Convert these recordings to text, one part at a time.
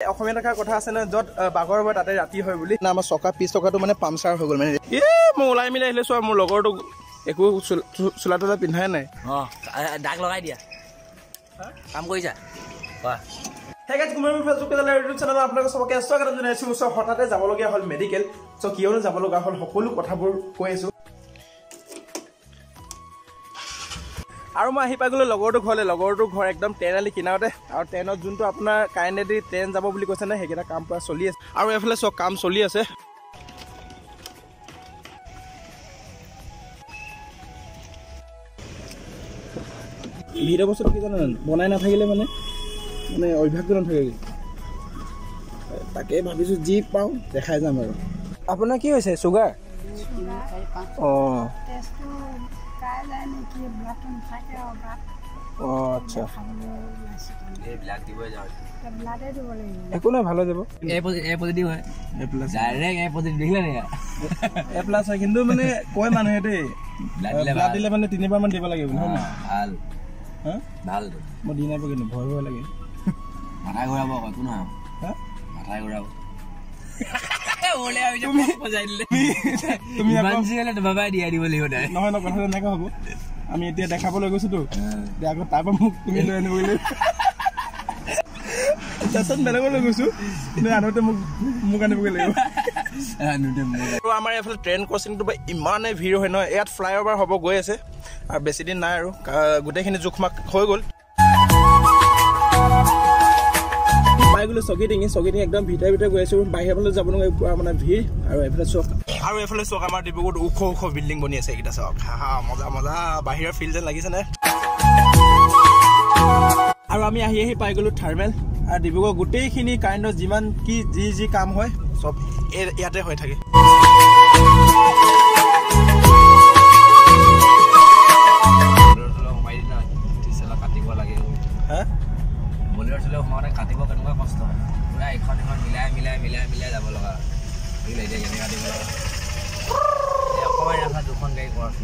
অসমীয়া এষাৰ কথা আছে নহয়, য'ত বাঘৰ ভয় তাতে ৰাতি হয় বুলি। আমাৰ চকা পিছ চকাটো মানে পামচাৰ হৈ গ'ল মানে। এ মই ওলাই মেলি আহিলে চোৱা, মোৰ লগৰটোক একো চোলা তোলা পিন্ধাই নাই। দাগ লগাই দিয়া কাম কৰিছা। আপোনালোকে চবকে স্বাগতম জনাইছো। চ' হঠাতে যাবলগীয়া হ'ল মেডিকেল। চ' কিয়নো যাব লগা হ'ল সকলো কথাবোৰ কৈ আছো। আৰু মই আহি পাই গ'লো লগৰটোৰ ঘৰলৈ। লগৰটোৰ ঘৰ একদম ট্ৰেইন কিনাৰতে, আৰু ট্ৰেইনত যোনটো আপোনাৰ কাৰেণ্টেদি ট্ৰেইন যাব বুলি কৈছে নে, সেইকেইটা কাম পূৰা চলি আছে। আৰু এইফালে চব কাম চলি আছে। ভিডিঅ' বস্তুটো কি জানে, বনাই নাথাকিলে মানে মানে অভ্যাসটো নাথাকে। তাকে ভাবিছোঁ যি পাওঁ দেখাই যাম। আৰু আপোনাৰ কি হৈছে? চুগাৰ? অঁ অঁ আচ্ছা, একো নাই, ভাল হৈ যাব। এ প্লাছ হয়, কিন্তু মানে কয় মানুহে দেই, ব্লাড দিলে মানে তিনিবাৰ মান দিব লাগিব। ভাল ভাল, মই দি নাই পোৱা, কিন্তু ভয় ভয় লাগে। মাথা ঘূৰাব আকৌ, একো নহয়, মাথা ঘূৰাব। নহয় নহয়, কথাটো এনেকুৱা হ'ব, আমি এতিয়া দেখাবলৈ গৈছোতো, আকৌ তাৰপৰা মোক তুমি লৈ আনিব লাগিব। তাৰপিছত বেলেগলৈ লৈ গৈছো, কিন্তু আনোতে মোক আনিবগৈ লাগিব। আৰু আমাৰ এইফালে ট্ৰেইন ক্ৰচিংটো বা ইমানেই ভিৰ হয় নহয়, ইয়াত ফ্লাইঅভাৰ হ'ব গৈ আছে আৰু বেছি দিন নাই, আৰু গোটেইখিনি জোখ মাখ হৈ গ'ল। পাই গ'লো চকীডিঙি। চকীডিঙি একদম ভিতৰে ভিতৰে গৈ আছো, বাহিৰৰ ফালে যাব নোৱাৰি, পুৰা মানে ভিৰ। আৰু এইফালে চক, আৰু এইফালে চক আমাৰ ডিব্ৰুগড়ত ওখ ওখ বিল্ডিং বনি আছে, এইকেইটা চাওক। হা, মজা মজা, বাহিৰৰ ফিল্ড যেন লাগিছে নে? আৰু আমি আহি আহি পাই গ'লো থাৰ্মেল। আৰু ডিব্ৰুগড় গোটেইখিনি কাৰেণ্টৰ যিমান কি যি যি কাম হয় চব ইয়াতে হৈ থাকে। কাটিব কেনেকুৱা কষ্ট হয়, পুৰা এখন এখন মিলাই মিলাই মিলাই মিলাই যাব লগা। এতিয়া কেনেকৈ কাটিব লাগে, অকণমান ৰাস্তা দুখন গাড়ী খৰচ।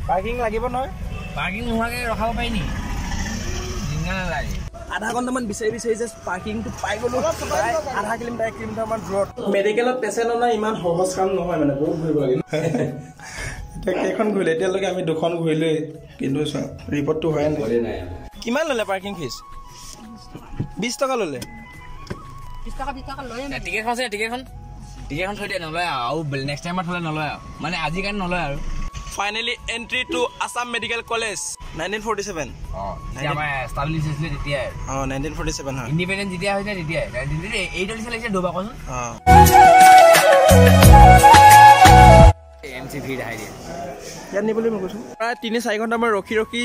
পাৰ্কিং লাগিব নহয়, পাৰ্কিং নোহোৱাকৈ ৰখাব পাৰি নেকি? জিংগা নালাগে। আধা ঘণ্টামান বিচাৰি বিচাৰি জাষ্ট পাৰ্কিংটো পাই গ'লো, আধা কিলোমিটাৰ 1 কিলোমিটাৰমান দূৰত। মেডিকেলত পেচেণ্ট অনা ইমান সহজ কাম নহয়, মানে বহুত ঘূৰিব লাগে। এতিয়া কেইখন ঘূৰিলে? এতিয়ালৈকে আমি দুখন ঘূৰিলোৱেই, কিন্তু চোৱা ৰিপৰ্টটো হোৱাই নাই। কিমান ল'লে পাৰ্কিং ফিজ? 20 টকা ল'লে। টিকেটখন আছে, টিকেটখন থৈ দিয়া, নলয় আৰু নেক্সট টাইমত থ'লে নলয় আৰু, মানে আজিৰ কাৰণে নলয় আৰু। Finally entry to Assam medical college 1947। অঁ, আমাৰ এষ্টাব্লিছ হৈছিলে তেতিয়াই। অঁ, 1947 হয়। ইণ্ডিপেণ্ডেণ্ট যেতিয়া হৈছিলে তেতিয়াই। এইটো লাগিছে দৌবা কচোন। অঁ, এম চি ভিৰ দেখাই দিয়ে ইয়াত নিবলৈ মই কৈছোঁ। প্ৰায় 3-4 ঘণ্টামান ৰখি ৰখি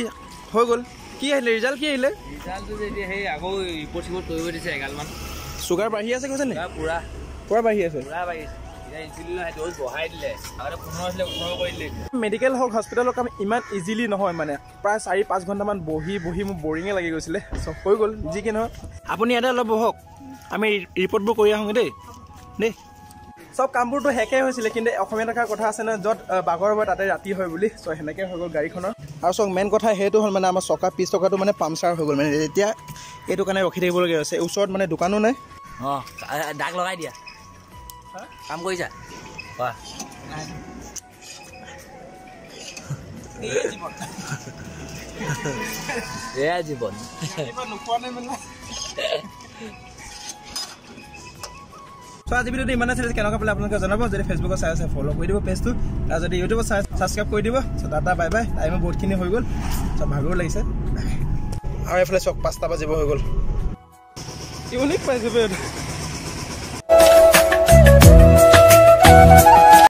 হৈ গ'ল। কি আহিলে ৰিজাল্ট? কি আহিলে ৰিজাল্টটো? যে এতিয়া সেই আকৌ ৰিপৰ্ট চিপৰ্ট কৰিব দিছে এগালমান। চুগাৰ বাঢ়ি আছে কৈছে নি? পুৰা পুৰা বাঢ়ি আছে, পুৰা বাঢ়ি আছে। মেডিকেল হওক হস্পিটেল হওক কাম ইমান ইজিলি নহয়, মানে প্ৰায় 4-5 ঘণ্টামান বহি বহি মোৰ বৰিঙে লাগি গৈছিলে। চব হৈ গ'ল, যি কি নহয়। আপুনি ইয়াতে অলপ বহক, আমি ৰিপৰ্টবোৰ কৰি আহোঁগৈ দেই দেই। চব কামবোৰতো শেষেই হৈছিলে, কিন্তু অসমীয়া এষাৰ কথা আছে নহয়, য'ত বাঘৰ ভয় তাতে ৰাতি হয় বুলি। চ' সেনেকৈ হৈ গ'ল গাড়ীখনৰ। আৰু চব মেইন কথা সেইটো হ'ল মানে আমাৰ চকা পিছ চকাটো মানে পামচাৰ হৈ গ'ল মানে। এতিয়া এইটো কাৰণে ৰখি থাকিবলগীয়া হৈছে। ওচৰত মানে দোকানো নাই। অঁ, দাগ লগাই দিয়া কাম কৰিছা। এয়া জীৱন। চ' আজি ভিডিঅ'টো ইমানে আছিলে, কেনেকুৱা পালে আপোনালোকে জনাব। যদি ফেচবুকত চাই আছে ফ'ল' কৰি দিব পেজটো, আৰু যদি ইউটিউবত চাই ছাবস্ক্ৰাইব কৰি দিব। চ' টাটা, বাই বাই। টাইমো বহুতখিনি হৈ গ'ল, চ' ভাগৰো লাগিছে। আৰু এইফালে চক 5টা বাজিব হৈ গ'ল। ইউনিক পাইছোঁ।